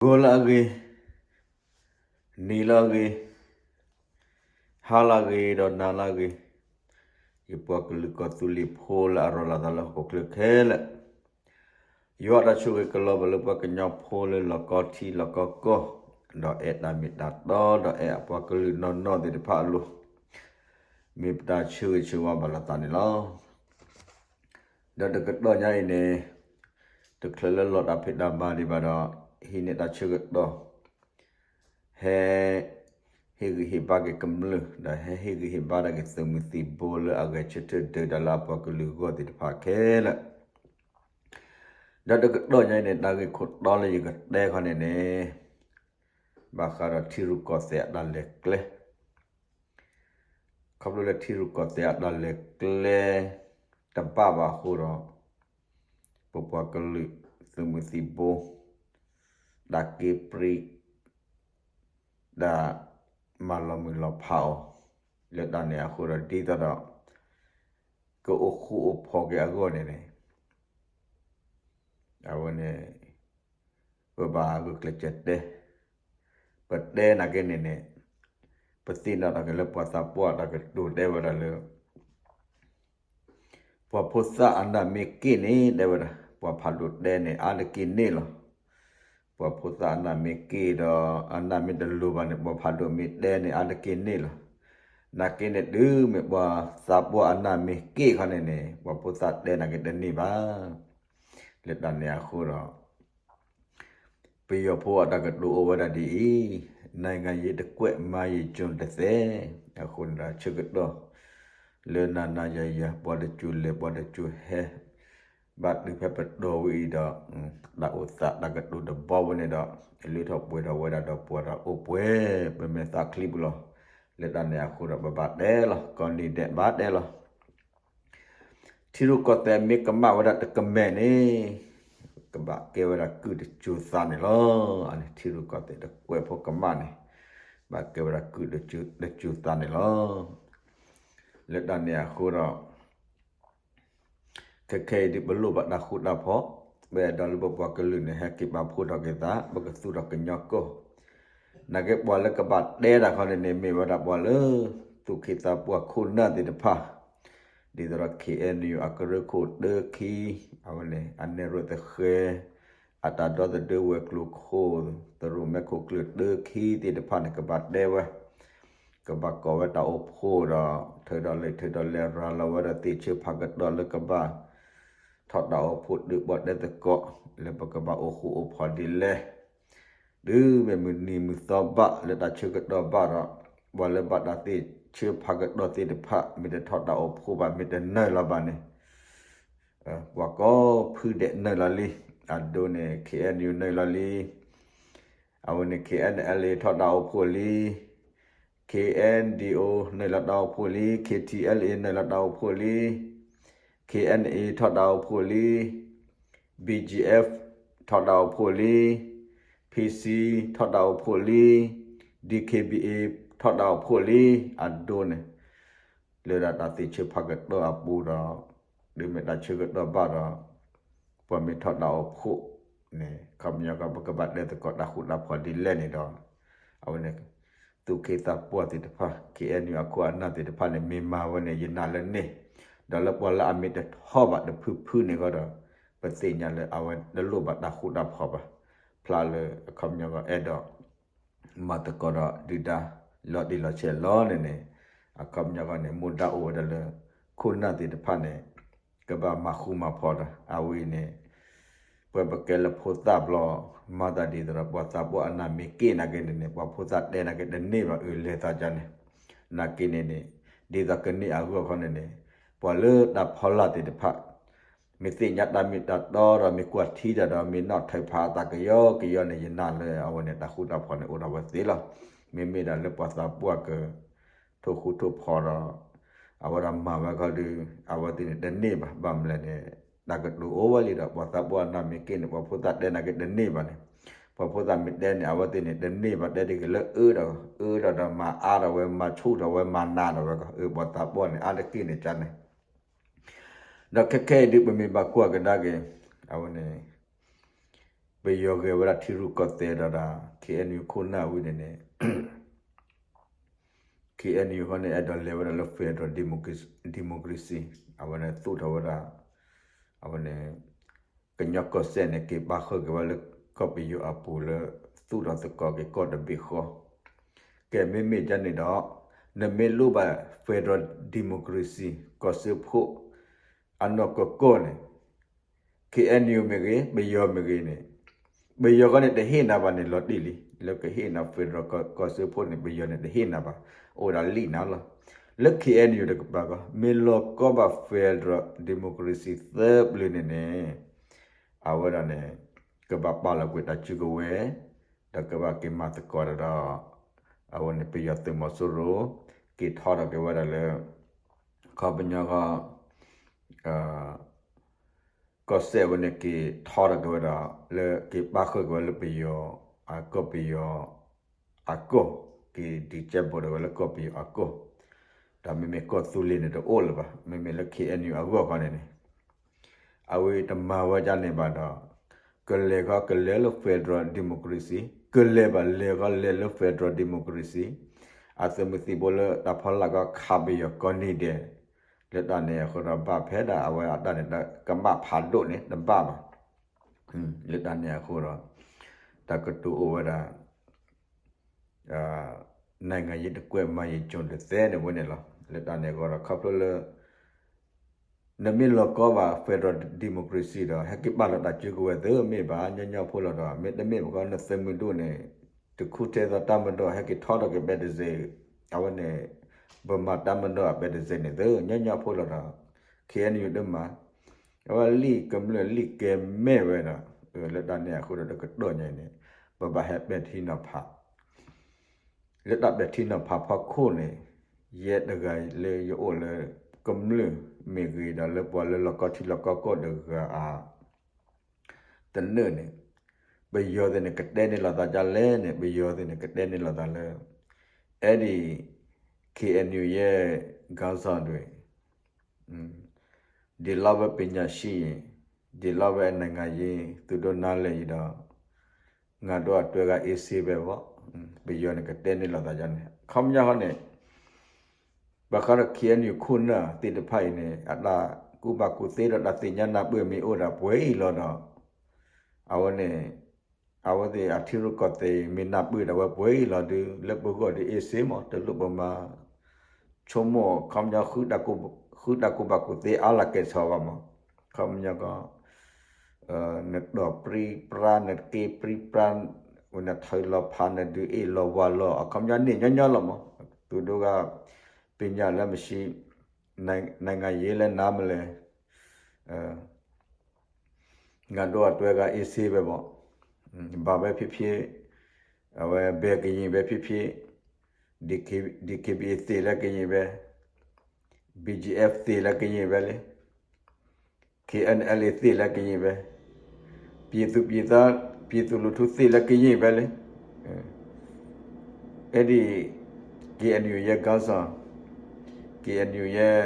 ဂီၤလၢအဂ့ၤ, နံၤလၢအဂ့ၤ, ဟါလၢအဂ့ၤ ဒီးနၤလၢအဂ့ၤ, ယပှၤကလုာ်ကီၢ်သူလ့ၤဖိလၢအရၤလီၤသးလၢဟီၣ်ခိၣ်ချၢခဲလၢာ်, ယွၤတၢ်ဆိၣ်ဂ့ၤကလီၤဘၣ်လၢပှၤကညီဖိလၢလီၢ်ကီထံလီၢ်ကီကီၢ်, ဒီးအဲၣ်တၢ်မ့ၢ်တၢ်တီ ဒီးအဲၣ်အပှၤကလုာ်နီၢ်နီၢ်သ့ၣ်တဖၣ်အလိၤ, မ့ၢ်ပတၢ်ဆၢဂ့ၤဆၢဝါဘၣ်လိာ်သးန့ၣ်လီၤ. ဒီးတကတီၢ်ညါအံၤန့ၣ်, တချုးလၢလီၤတၢ်ဖံးတၢ်မၤဒံးဘၣ်ဒီး, ဟံးန့ၢ်တၢ်ဆၢကတီၢ်, ဟဲဟ့ၣ်ဂံၢ်ဟ့ၣ်ဘါက့ၤကမျၢၢ် ဒီးဟဲဟ့ၣ်ဂံၢ်ဟ့ၣ်ဘါတၢ်က့ၤသုးမုၢ်သံၣ်ဘိလၢအဂဲၤဆၢထၢၣ်ဒၢးတၢ်လၢအပှၤကလုာ်အဂီၢ်သ့ၣ်တဖၣ်ခဲလၢာ်, ဒီးတကတီၢ်ညါအံၤန့ၣ် တၢ်ဂ့ၢ်ခိၣ်တီလၢယကတဲခီန့ၣ်န့ၣ်, ဘၣ်ဃးဒီးထံရူၢ်ကီၢ်သဲးအတၢ်လဲၤကျဲ ခီဖျိလၢထံရူၢ်ကီၢ်သဲးအတၢ်လဲၤကျဲ တဘၣ်ဘၣ်အဃိဒီး, ပပှၤကလုာ်သုးမုၢ်သံၣ်ဘိ တၢ်က့ပြံ တၢ်မၤလီၤမုၢ်လီၤဖးအီၤ, လၢတၢ်န့ၣ်အဃိဒီးဒ်သိးဒီး ကအိၣ်ဃူအိၣ်ဖိးက့ၤအဂီၢ်န့ၣ်န့ၣ်, အဝဲန့ၣ် ပဘၣ်ဂုာ်ကျဲးစၢးတဲ, ပတဲနာ်က့န့ၣ်န့ၣ်, ပသ့ၣ်နီၣ်ထီၣ်က့ၤလၢပှၤသးပှၢ်တၢ်ကတိၤတဲဝဲဒၣ်လၢ ပှၤဖိသၣ်အနၢ်မ့ၢ်က့ၣ်န့ၣ် တဲဝဲဒၣ် ပှၤဖးဒိၣ်တဲန့ၣ် အါတက့ၢ်န့ၣ်လီၤ. ပှၤဖိသၣ်အနၢ်မ့ၢ်က့ၣ်ဒီး အနၢ်မ့ၢ်တလိၤဘၣ်န့ၣ် ပှၤဖးဒိၣ်မ့ၢ်တဲန့ၣ် အါတက့ၢ်န့ၣ်လီၤ. နာ်က့န့ၣ်တုၤမ့ၢ်ပှၤသးပှၢ်အနၢ်မ့ၢ်က့ၣ်ခီန့ၣ်န့ၣ် ပှၤဖိသၣ်တဲနာ်က့တန့ၢ်ဘၣ်. လၢတၢ်န့ၣ်အဃိဒီး ပယီၤဖိအတၢ်ကတိၤအိၣ်ဝဲဒၣ်ဒ်အံၤ, နိုင်ငံရေးတကွက် မါယီၤကျွန်တသဲ, အဃိန့ၣ်ဒီးဆၢကတီၢ် လၢနၤနၤယၤယၤ ပှၤတစိၤလဲၤ ပှၤတစိၤဟဲ ဘၣ်တုၤဖဲပတီၢ်ဝဲအံၤဒီး တၢ်အိၣ်သးတၢ်ကတိၤတဘီဝဲန့ၣ်ဒီး လုၢ်ထီၣ်ပှဲၤထီၣ်ဝဲဒၣ်ဒီးပှၤဒီးအိၣ်ပှဲၤ ပမဲာ်သၣ်ချံပူၤလီၤ. လၢတၢ်န့ၣ်အဃိဒီး ပဘၣ်တဲလီၤ ကိးနံၤဒဲးဘၣ်တဲလီၤ. ထံရူၢ်ကီၢ်သဲးမ့ၢ်ကမၣ်ဝဲဒၣ်တကမဲာ်န့ၣ် ကဘၣ်ကဲဝဲဒၣ်ကုၢ်တစိၤသးန့ၣ်လီၤ. အန့ၣ်ထံရူၢ်ကီၢ်သဲးတကွဲးဖိကမၣ်န့ၣ် ဘၣ်ကဲဝဲဒၣ်ကုၢ်တစိၤသးန့ၣ်လီၤ. လၢတၢ်န့ၣ်အဃိဒီး ခဲခဲအံၤဒ်ပလိၣ်ဘၣ်တၢ်ဃူတၢ်ဖိး, ပအဲၣ်ဒိးလၢပပှၤကလုာ်န့ၣ် ဟဲက့ၤပာ်ဖှိၣ်ထီၣ်က့ၤသး ပကသူၣ်ထီၣ်ကညီကီၢ်, နာ်က့ပှၤလၢကဘၣ်တဲတၢ်ခီန့ၣ်န့ၣ် မ့ၢ်ဝဲဒၣ်ပှၤလၢ သူၣ်က့သးပှၢ်ခိၣ်နၢ်သ့ၣ်တဖၣ်, ဒ်သိးဒီး KNU အကရၢခိၣ်တၢခံ, အဝဲန့ၣ် အနဲၣ်ရွဲၣ်သဃဲ အတၢ်ဒီသဒၢဝဲၤကျိၤခိၣ် သရိာ်မဲခိၣ်ကျၢၢ်တၢခံသ့ၣ်တဖၣ်န့ၣ် ကဘၣ်တဲဝဲ, ကဘၣ်ကိးဝဲတၢ်အိၣ်ဖှိၣ်ဒီး ထုးဒီးလံာ်ထုးဒီးလဲၤရၤလီၤဝဲဒီးသ့ၣ်ဆၢဖးကတီၢ်လၢကဘၣ် ထီၣ်တၢ်အိၣ်ဖှိၣ်ဒုးပီၣ်တဲသကိး လၢပကဘၣ်အိၣ်ဃူအိၣ်ဖိးဒ်လဲၣ် တုၤမ့ၢ်မုၢ်နံၤမုၢ်သီဘၣ်လၢတၢ်ဆၢကတီၢ်ဘၣ်ဒီး ပှၤလၢဘၣ်တၢ်သ့ၣ်ဆၢဖးကတီၢ်သ့ၣ်တဖၣ် မ့ၢ်တထီၣ်တၢ်အိၣ်ဖှိၣ်ဘၣ် မ့ၢ်တနုာ်လီၤဘၣ်န့ၣ် ပှၤကိးဖုဒဲးနုာ်လီၤလံ, အဒိန့ၣ် KNU နုာ်လီၤလံ, အဝဲန့ၣ် KNLA ထီၣ်တၢ်အိၣ်ဖှိၣ်လံ, KNDO နုာ်လီၤတၢ်အိၣ်ဖှိၣ်လံ, KTLA နုာ်လီၤတၢ်အိၣ်ဖှိၣ်လံ, KNA ထီၣ်တၢ်အိၣ်ဖှိၣ်လံ, BGF ထီၣ်တၢ်အိၣ်ဖှိၣ်လံ, PC ထီၣ်တၢ်အိၣ်ဖှိၣ်လံ, DKBA ထီၣ်တၢ်အိၣ်ဖှိၣ်လံ, အဒိန့ၣ် လၢဒၣ်တၢ်သ့ၣ်ဆၢဖးကတီၢ်အပူၤဒီး တုၤမ့ၢ်တၢ်ဆၢကတီၢ်ဘၣ်ဒီး ပှၤမ့ၢ်ထီၣ်တၢ်အိၣ်ဖှိၣ်န့ၣ် ခီပညီကီး ပကဘၣ်တဲသကိးတၢ်ဃူတၢ်ဖိးဒ်လဲၣ်န့ၣ်ဒီး အဝဲန့ၣ် သူၣ်က့သးပှၢ်သ့ၣ်တဖၣ် KNU အခိၣ်အနၢ်သ့ၣ်တဖၣ်န့ၣ် မ့ၢ်မၤဝဲန့ၣ် ယနာ်လၢန့ၣ်, ဒီးလၢပှၤလၢအမ့ၢ်တထီၣ်ဘၣ်တဖုဖုန့ၣ်ဃီဒီး ပသ့ၣ်ညါလၢအဝဲတလိၣ်ဘၣ်တၢ်ဃူတၢ်ဖိးဘၣ်, ဖျါလၢအခီပညီကီး အဲၣ်ဒိး မၤသကိးဒီးဒုၣ်ဒါ လီၤတံၢ်လီၤဆဲးလီၤန့ၣ်န့ၣ်, အခီပညီဃီန့ၣ် မူဒါအိၣ်ဝဲဒၣ်လၢ ခိၣ်နၢ်သ့ၣ်တဖၣ်န့ၣ် ကဘၣ်မၤဃူမၤဖိးဒီး အဝဲအံၤန့ၣ် ပဝဲပကဲလၢဖိသၣ်ဘျီ မၤသးဒ်သိးဒီး ပှၤသးပှၢ်အနၢ်မ့ၢ်က့ၣ်နာ်က့န့ၣ်န့ၣ် ပှၤဖိသၣ်တဲနာ်က့တန့ၢ်ဘၣ် အၢလဲၤသးဒ်န့ၣ်, နာ်က့န့ၣ်န့ၣ် ဒ်သိးကန့ၢ်အဂီၢ်ခီန့ၣ်န့ၣ် ပှၤလၢတၢ်ဖီလာ်သ့ၣ်တဖၣ် မ့ၢ်သ့ၣ်ညါတၢ်မ့ၢ်တၢ်တီဒီး မ့ၢ်ကွၢ်ထံတၢ်ဒီး မ့ၢ်နီၣ်ထၢၣ်ဖးအသးကယီကယီန့ၣ် ယနာ်လၢအဝဲန့ၣ် တၢ်ဃူတၢ်ဖိးန့ၣ် အိၣ်ဒီးဝဲသ့လီၤ. မ့မ့ၢ်ဒၣ်လၢပှၤသးပှၢ်က ထိၣ်ဃူထိၣ်ဖိးဒီး အဝဲဒၣ်မၤဝဲခီဒီး အဝဲသ့ၣ်န့ၣ်တန့ၢ်ဘၣ်. ဘၣ်မနုၤလဲၣ်န့ၣ် တၢ်ကတိၤအိၣ်ဝဲလံဒီး ပှၤသးပှၢ်အနၢ်မ့ၢ်က့ၣ်န့ၣ် ပှၤဖိသၣ်တဲနာ်က့တန့ၢ်ဘၣ်န့ၣ်, ပှၤဖိသၣ်မ့ၢ်တဲန့ၣ် အဝဲသ့ၣ်န့ၣ် တန့ၢ်ဘၣ် တဲဒ်က့ၤလၢအၢဒီး အၢဒီးဒီး မၤအါဒီးဝဲ မၤဆူၣ်ဒီးဝဲ မၤနးဒီးဝဲကီး အၢ ပှၤသးပှၢ်န့ၣ် အါတက့ၢ်န့ၣ်ကန့ၣ် ဒီးခဲခဲအံၤဒုး ပမ့ၢ်ဘၣ်ကွၢ်ကဒါက့ၤ အဝဲန့ၣ် ပယီၤဂဲၤဝဲဒၣ်ထံရူၢ်ကီၢ်သဲးဒီးဒၣ် K N U ခိၣ်နၢ်ဝံၤန့ၣ်န့ၣ် K N U ဃီန့ၣ် အဲၣ်ဒိးလဲၤဝဲဒၣ်လၢ federal democracy, democracy အဝဲန့ၣ်သူၣ်ထီၣ်ဝဲဒၣ် အဝဲန့ၣ် ကညီကီၢ်စဲၣ်န့ၣ် က့ၤပာ်ဃုာ်က့ၤဝဲလၢကီၢ်ပယီၤအပူၤလၢ သူၣ်ထီၣ်သကိးက့ၤကီၢ်တဘ့ၣ်ဃီ. ကဲ မ့မ့ၢ်ဒ်န့ၣ်ဒီး နမ့ၢ်လိၣ်ဘၣ် federal democracy ကီၢ်စၢဖှိၣ် အနီၢ်ကီၢ်ကီၢ်န့ၣ် K N U မ့ၢ်ဂ့ၤ ပယီၤမ့ၢ်ဂ့ၤန့ၣ် ပယီၤဃီန့ၣ်တဟ့ၣ်နၤဘၣ်န့ၣ် လီၤတံၢ်လံ. လၢကဟ့ၣ်နၤ federal ကီၢ်စၢဖှိၣ်န့ၣ် ပယီၤန့ၣ်တဟ့ၣ်နၤဘၣ်, အိၣ်ဝဲဒၣ်လံၣ်နၤလီၤ. လၢ K N U တကပၤကီး မ့ၢ်လီၤကီဘၣ် federal democracy သၢပျၢၤန့ၣ်န့ၣ် အဝဲဒၣ်န့ၣ် ကဘၣ်ပာ်လီၤကွံာ်တၢ်စုကဝဲၤ ဒီးကဘၣ်က့ၤမၤသကိးတၢ်ဒီး အဝဲန့ၣ် ပယီၤသုးမီၤစိရိၤ က့ၤထီထီၣ်က့ၤဝဲဒၣ်လၢ ခီပညီကီၢ်စဲၣ်ဝဲန့ၣ် က့ၤထီထီၣ်က့ၤဝဲဒၣ် လၢက့ၤပာ်ဃုာ်က့ၤဝဲလၢပယီၤ အကီၢ်ပယီၤအကီၢ်, က့ၤ disable ဝဲလၢကီၢ်ပယီၤအကီၢ်, ဒီးမ့မ့ၢ်ကီၢ်သူလ့ၤန့ၣ်တအိၣ်လၢၤဘၣ်, မ့မ့ၢ်လၢ K N U အဂီၢ်ခီန့ၣ်န့ၣ် အဝဲတမၤဝဲဒ်န့ၣ်ဘၣ်ဒီး ကလဲၤခီကလဲၤလၢ federal democracy, ကလဲၤဘၣ်လဲၤခီလဲၤလၢ federal democracy, အသုးမုၢ်သံၣ်ဘိလၢတၢ်ဖီလာ်ကီခးပယီၤကိးနံၤဒဲး, လၢတၢ်န့ၣ်အဃိဒီး ဘၣ်ဖဲဒၣ်အဝဲအတၢ်န့ၣ် ကမၣ်ဖးဒိၣ်န့ၣ် တဘၣ်ဘၣ်. လၢတၢ်န့ၣ်အဃိဒီး တၢ်ကတိၤအိၣ်ဝဲဒၣ် နိုင်ငံရေးတကွဲ့ မယုံကြည် တသ့န့ၣ်ဝဲန့ၣ်လီၤ. လၢတၢ်န့ၣ်အဃိဒီး ခီဖျိလၢ နမ့ၢ်လီၤကီဘၣ် federal democracy ဒီး ဟဲက့ၤပာ်လီၤတၢ်စုကဝဲၤသုမ့ၢ်ဘၣ် ညီညီဖိလီၤဒီး မ့တမ့ၢ်ဘၣ်ဃီ နသုးမုၢ်ဒိၣ်န့ၣ် တခူထဲသိးတၢ်မၤဒီး ဟဲက့ၤထီထီၣ်က့ၤ ပဲတစ့ၢ် အဝဲန့ၣ် ပမၤတၢ်မၤဒီး ပဲတစ့ၢ်န့ၣ်သု ညီညီဖိလီၤဒီး K N U တမၤ အဝဲလံာ်ကမျၢၢ်လံာ်ကဲမဲာ်ဝဲဒီး လၢတၢ်န့ၣ်အဃိဒီး တကတီၢ်ညါအံၤန့ၣ် ပဘၣ်ဟဲပဲာ်ထံနီၤဖး လၢတၢ်ပဲာ်ထံနီၤဖးဖီခိၣ်န့ၣ် ယဲတဂၤလၢယအိၣ်လၢ ကမျၢၢ်မ့ၢ်ဂ့ၤဒီးလၢပှၤလၢလီၢ်ကီထံလီၢ်ကီကီၢ်တဂၤအ တနၢၣ်န့ၣ် ပယီၤသ့ၣ်န့ၣ် ကတဲန့ၢ်လိာ်သးဒ်လဲၣ်န့ၣ် ပယီၤသ့ၣ်န့ၣ် ကတဲန့ၢ်လိာ်သးလၢ အဲၣ်ဒိး K N U ယဲ ခေါင်းဆောင်တွေ ဒီလောက်ပဲ ပညာရှိရင် ဒီလောက်ပဲ နိုင်ငံရေး သူတို့နားလည်ရင်တော့ ငါတို့အတွက်တော့ အေးဆေးပဲပေါ့ ပယီၤန့ၣ် ကတဲန့ၢ်လိာ်သးဒ်န့ၣ် ခီပညီဃီန့ၣ် ဘၣ်ဃးဒီး K N U ခိၣ်နၢ်သ့ၣ်တဖၣ်အံၤန့ၣ် အတၢ်ကူၣ်ဘၣ်ကူၣ်သ့ဒီးတၢ်သ့ၣ်ညါနၢ်ပၢၢ်မ့ၢ်အိၣ်ဒၣ်ပှဲၤအံၤလီၤဒီး အဝဲန့ၣ် အဝဲသ့ၣ်အထံရူၢ်ကီၢ်သဲးအံၤ မ့ၢ်နၢ်ပၢၢ်ဒၣ်ဝဲပှဲၤအံၤလီၤဒုး လၢပဂီၢ်ဒုး အေးဆေး မး တလိၣ်ပမၤ ဆိကမိၣ် ခီပညီ ဃုတၢ်ကူၣ်ဘၣ်ကူၣ်သ့အါလၢကဲၣ်ဆိးဘၣ်မး ခီပညီကီ နတီၢ်ပြံပြါ နတက့ပြံပြါ နထုးလီၤဖး နဒုးအ့ၣ်လီၤဝါလီၤ အခီပညီန့ၣ်ညီညီလီၤမး သူတို့က ပညာလည်းမရှိ နိုင်ငံရေးလည်းနားမလည် ငါတို့အတွက်တော့ အေးဆေးပဲပေါ့ ဘာပဲဖြစ်ဖြစ် အဝဲ ဘယ်ကရင်ပဲဖြစ်ဖြစ် DKBA သ့ၣ်လၢကရင်ပဲ BGF သ့ၣ်လၢကရင်ပဲလံ KNLA သ့ၣ်လၢကရင်ပဲ ပြည်သူပြည်သား ပြည်သူလူထု သ့ၣ်လၢကရင်ပဲလံ အဲဒီ KNU ရဲ့ ခေါင်းဆောင် KNU ရဲ့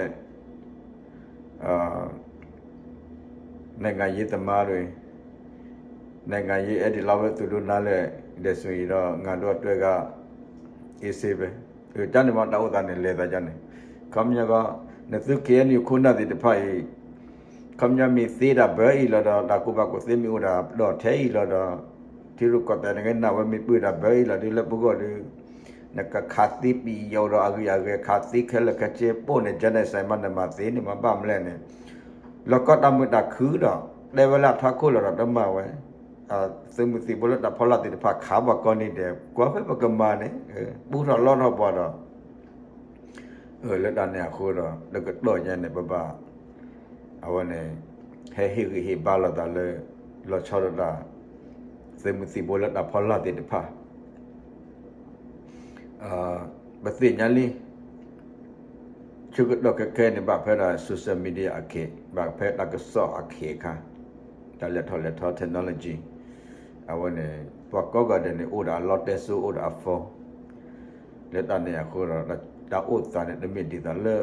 နိုင်ငံရေးသမားတွေ နိုင်ငံရေး အဲဒီလောက်ပဲ သူတို့နားလည်တယ်ဆိုရင်တော့ ငါတို့အတွက်က အေးဆေးပဲ တၢ်န့ၣ်မ့ၢ်တၢ်အိၣ်သးန့ၣ် လဲၤသးဒ်န့ၣ် ခီပညီကီ နသု KNU ခိၣ်နၢ်သ့ၣ်တဖၣ်အံၤ ခီပညီမ့ၢ်သ့ဒၣ်ဘၢအံၤလီၤဒီး တၢ်ကူၣ်ဘၣ်ကူၣ်သ့မ့ၢ်အိၣ်ဒၣ်ဒီးထဲအံၤလီၤဒီး ထံရူၢ်ကီၢ်သဲးန့ၣ် ကနၣ်ဝဲမ့ၢ်ပၢၢ်ဒၣ်ဘၢအံၤလီၤဒုး လၢပဂီၢ်ဒုး နကခးသ့ပံၤယီၤဒီးအဂ့ၤအဂ့ၤ ခးသ့ခဲလၢာ်ခဲဆ့ပိၢ်န့ၣ် genocide မး နမၤသ့န့ၣ်မး ဘၣ်မနုၤလဲၣ်န့ၣ် လီၤကီတၢ်မုာ်တၢ်ခုဒီး တဲဝဲလၢအထီခိၣ်လီၤဒီးတမၤဝဲ သုးမုၢ်သံၣ်ဘိလၢတၢ်ဖီလာ်သ့ၣ်တဖၣ်ခးပှၤကိးနံၤဒဲး ကွၢ်ဖဲပကမၤန့ၣ် ပူထီၣ်လီထီၣ်ပှၤဒီး လၢတၢ်န့ၣ်အဃိဒီး တကတီၢ်ညါန့ၣ် ပဘၣ် အဝဲန့ၣ် ဟဲဟ့ၣ်ဂံၢ်ဟ့ၣ်ဘါလိာ်သးလၢ လီၤဆီဒၣ်တၢ် သုးမုၢ်သံၣ်ဘိလၢတၢ်ဖီလာ်သ့ၣ်တဖၣ် ပသ့ၣ်ညါလံ ဆၢကတီၢ်ခဲခဲန့ၣ် ဘၣ်ဖဲဒၣ် social media အခါ ဘၣ်ဖဲတၢ်ကစီၣ်အခါအခါ တၢ်လဲၤထီၣ်လဲၤထီ technology အဝဲန့ၣ် ပှၤကိးဂၤဒဲးန့ၣ် အိၣ်ဒီးအလီတဲစိ အိၣ်ဒီးအ phone လၢတၢ်န့ၣ်အဃိဒီး တၢ်အိၣ်သးန့ၣ် တမ့ၢ်ဒ်သိးလၢ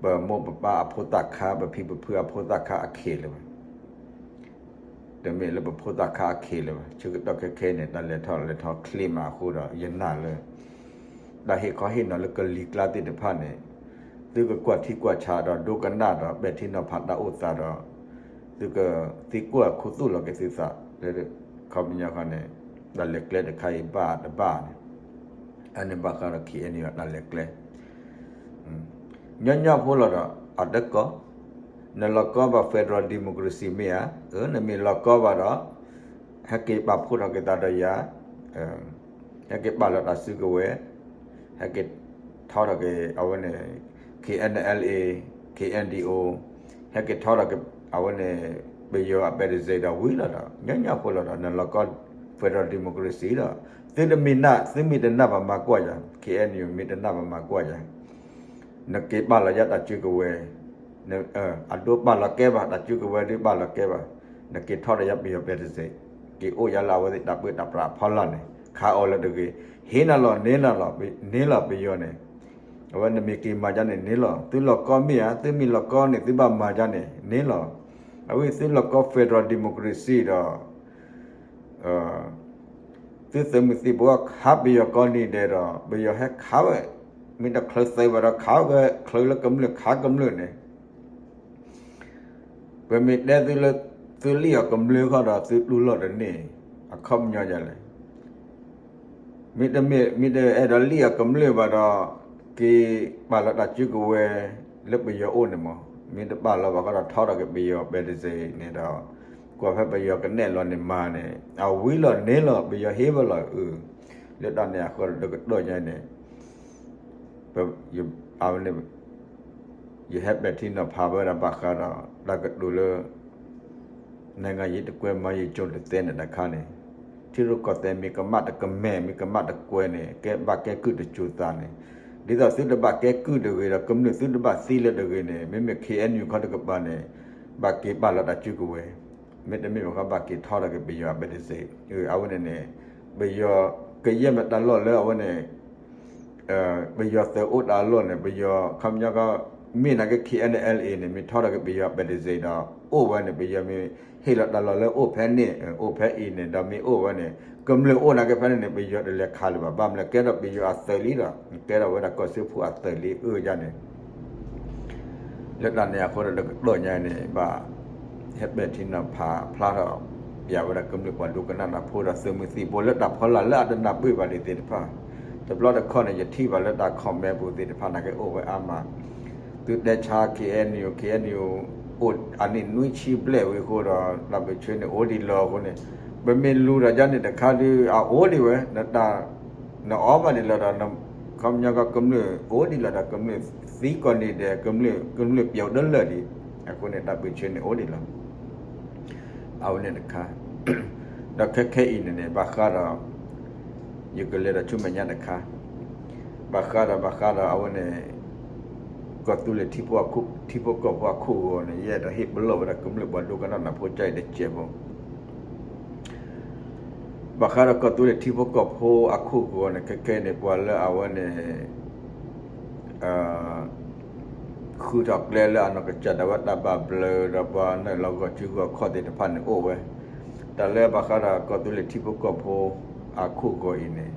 ပမိၢ်ပပၢ်အဖိသၣ်ခါ ပဖံပဖုအဖိသၣ်ခါအခါလၢၤဘၣ် တမ့ၢ်လၢပဖိသၣ်ခါအခ့လၢၤဘၣ်. ဆၢကတီၢ်ခဲခဲအံၤန့ၣ် တၢ်လဲၤထီၣ်လဲၤထီချ့မးအဃိဒီး ယနာ်လၢ တၢ်ဟ့ၣ်ခီဟ့ၣ်နီၤလၢကလံၤကျါသ့ၣ်တဖၣ်န့ၣ် သုကကွၢ်ထံကွၢ်ဆးဒီးဒိကနၣ်ဒီးပဲာ်ထံနီၤဖးတၢ်အိၣ်သးဒီး သုကသံကွၢ်ခူသူၣ်လီၤက့ၤသုသးလၢ ခီပညီဃီန့ၣ် တၢ်လဲၤကျဲတခါအံၤဘၣ်တဘၣ်န့ၣ် အန့ၣ်ဘၣ်ဃးဒီး ခ့ၣ်အဲၣ်ယူၣ် အတၢ်လဲၤကျဲ ညီညီဖိလီၤဒီး အတကီၢ် နလီၤကီဘၣ် federal democracy မ့ၢ်ဧါ, အၢ နမ့ၢ်လီၤကီဘၣ်ဒီး ဟဲက့ၤပာ်ဖှိၣ်ထီၣ်က့ၤသးဒီးယၤ, ဟဲက့ၤပာ်လီၤတၢ်စုကဝဲၤ, ဟဲက့ၤထီထီၣ်က့ၤအဝဲန့ၣ် KNLA, KNDO, ဟဲက့ၤထီထီၣ်က့ၤအဝဲန့ၣ် ပယီၤအပဲတစ့ဒီးဝံၤလီၤဒီး ညီညီဖိလီၤဒီး နလီၤကီ federal democracy ဒီး သုတမ့ၢ်နာ် သုမ့ၢ်တနာ်ဘၣ်မၤကွၢ်ယၤ, KNU မ့ၢ်တနာ်ဘၣ်မၤကွၢ်ယၤ နက့ၤပာ်လီၤယၤတၢ်စုကဝဲၤ, အဒိပာ်လီၤကဲဘၣ် တၢ်စုကဝဲၤဒုပာ်လီၤကဲဘၣ်, နက့ၤထီၣ်ဒီးယၤပယီၤပဲတစ့, က့ၤအိၣ်ယၤလၢအဝဲသ့ၣ်တၢ်ပၢတၢ်ပြးအဖီလာ်န့ၣ် ခးအီၤလၢတဂ့ၤ, ဟ့ၣ်နၤလီၤ န့ၢ်နၤလီၤ န့ၢ်လီၤပယီၤန့ၣ်, အဝဲနမ့ၢ်က့ၤမၤယၤန့ၣ်န့ၢ်လီၤ, သုလီၤကီမ့ၢ်ဧါ, သုမ့ၢ်လီၤကီန့ၣ် သုဘၣ်မၤယၤန့ၣ်န့ၢ်လီၤ, အဝဲသုလီၤကီ federal democracy ဒီး သုသုးမုၢ်သံၣ်ဘိခးပယီၤကီနံၤဒဲးဒီး ပယီၤဟဲခးဝဲ, မ့ၢ်တချုးသုးဘၣ်ဒီးခးဝဲချုးလၢကမျၢၢ်ခးကမျၢၢ်န့ၣ်, ပမ့ၢ်တဲသုလၢ သုလံၣ်အီၤကမျၢၢ်ဃီဒီးသုတူၢ်လိာ်တန့ၢ်, အခီပညီဒ်လဲၣ် မ့တမ့ၢ် မ့ၢ်တအဲၣ်ဒိးလံၣ်အီၤကမျၢၢ်ဘၣ်ဒီး က့ၤပာ်လီၤတၢ်စုကဝဲၤ လၢပယီၤအိၣ်န့ၣ်မး, မ့ၢ်တပာ်လီၤဘၣ်ဃီဒီးထီထီၣ်က့ၤပယီၤပဲတစ့န့ၣ်ဒီး ကွၢ်ဖဲပယီၤကနဲၣ်လီၤန့ၣ်မၤန့ၣ် အဝံၤလီၤန့ၢ်လီၤ ပယီၤဟ့ၣ်ဝဲလီၤအု, လၢတၢ်န့ၣ်အဃိဒီးတကတီၢ်ညါန့ၣ် အဝဲန့ၣ် ယဟဲပဲာ်ထံနီၤဖးဝဲဒၣ်ဘၣ်ဃးဒီး တၢ်ကတိၤလၢ နိုင်ငံရေးတကွဲး မၤယံၤကၠိတသဲန့ၣ်တခါန့ၣ်, ထံရူၢ်ကီၢ်သဲးမ့ၢ်ကမၣ်တကမဲာ် မ့ၢ်ကမၣ်တကွဲးန့ၣ် ကဲဘၣ်ကဲကုၢ်တစိၤသးန့ၣ်, ဒ်သိးသုတဘၣ်ကဲကုၢ်တဂ့ၤဒီး ကမျၢၢ်သုတဘၣ်သံလၢတဂ့ၤန့ၣ် မ့မ့ၢ် ခ့ၣ်အဲၣ်ယူၣ် ခီတကပၤန့ၣ် ဘၣ်က့ၤပာ်လီၤတၢ်စုကဝဲၤ, မ့တမ့ၢ်ဘၣ်ဃီဘၣ်က့ၤထီထီၣ်က့ၤပယီၤအပဲတစ့, အဝဲန့ၣ်န့ၣ် ပယီၤ ကယဲၢ်မ့ၢ်တၢ်လီၢ်လၢအဝဲန့ၣ် ပယီၤသုးအိၣ်တၢ်လီၢ်န့ၣ် ပယီၤခီပညီကီ မ့ၢ်နာ်က့ ခ့ၣ်အဲၣ်ယူၣ် န့ၣ် မ့ၢ်ထီထီၣ်က့ၤပယီၤပဲတစ့ဒီး အိၣ်ဝဲန့ၣ် ပယီၤမ့ၢ်ဟ့ၣ်လီၤတၢ်လီၢ်လၢအိၣ်ဖဲန့ၣ် အိၣ်ဖဲအံၤန့ၣ် ဒီးမ့ၢ်အိၣ်ဝဲန့ၣ် ကမျၢၢ်အိၣ်နာ်က့ဖဲန့ၣ်န့ၣ် ပယီၤတလဲၤခးလၢၤဘၣ် ဘၣ်မနုၤလဲၣ် ကဲထီၣ်ပယီၤအသုးလံဒီး ကဲထီၣ်ဝဲဒၣ်ကီၢ်စၢဖှိၣ်အသုးလံအၢယါန့ၣ် လၢတၢ်န့ၣ်အဃိဒီးတကတီၢ်ညါန့ၣ် ဘၣ်ဟဲပဲာ်ထံနီၤဖးဖျါထီၣ် ပျးဝဲဒၣ်ကမျၢၢ်ပှၤဒိကနၣ်တၢ်ဖိဒီးသုးမုၢ်သံၣ်ဘိ လၢတၢ်ဖီလာ်လၢအတနၢ်ပၢၢ်ဘၣ်ဒံးသ့ၣ်တဖၣ်, တဘျီတခီၣ်န့ၣ် ယထံၣ်ဘၣ်လၢတၢ် comment ပူၤသ့ၣ်တဖၣ်နာ်က့အိၣ်ဝဲအါမး, သုတဲဆါ ခ့ၣ်အဲၣ်ယူၣ် ခ့ၣ်အဲၣ်ယူၣ် အိၣ်အနံၣ်နွံဆံဘျဲၣ်ဝံၤအဃိဒီး တၢ်ပၢၢ်ဆၢန့ၣ်အိၣ်ဒံးလီၤအဃိန့ၣ်, ပမ့ၢ်လူၤဒီးယါန့ၣ်တခါဒုး အအိၣ်ဒံးဝဲ နတၢ် နအီၣ်ဘၣ်ဒံးလီၤဒီး ခီပညီကီ ကမျၢၢ်အိၣ်ဒံးလီၤဒီး ကမျၢၢ်သံကိးနံၤဒဲး ကမျၢၢ်ပျီဒၢလၢာ်ဒံး, အဃိန့ၣ် တၢ်ပၢၢ်ဆၢန့ၣ်အိၣ်ဒံးလီၤ. အဝဲန့ၣ်တခါ, ဒီးခဲခဲအံၤန့ၣ်န့ၣ် ဘၣ်ဃးဒီး ယကလဲၤဒီးဆူမဲာ်ညါတခါ, ဘၣ်ဃးဒီး ဘၣ်ဃးဒီးအဝဲန့ၣ် ကီၢ်သူလ့ၤထံဖိကီၢ်ဖိအခိၣ်ဂီၤန့ၣ် ယအဲၣ်ဒိးဟ့ၣ်ပလီၢ်ဝဲဒၣ်ကမျၢၢ်ပှၤဒိကနၣ်တၢ်ဖိ ကၠဲးတစဲးဖိ ဘၣ်ဃးဒီးကီၢ်သူလ့ၤထံဖိကီၢ်ဖိအခိၣ်ဂီၤန့ၣ် ခဲခဲန့ၣ် ပှၤလၢအဝဲန့ၣ် ဃုထီၣ်ကျဲလၢအနီၢ်ကစၢ်ဒၣ်ဝဲတၢ်ဘၣ်ဘျၢဒီး ပှၤနုာ်လီၤဂီၤစုဂီၤခီၣ်သ့ၣ်တဖၣ်န့ၣ်အိၣ်ဝဲ, တၢ်လၢဘၣ်ဃးဒီးကီၢ်သူလ့ၤထံဖိကီၢ်ဖိအခိၣ်ဂီၤအံၤန့ၣ်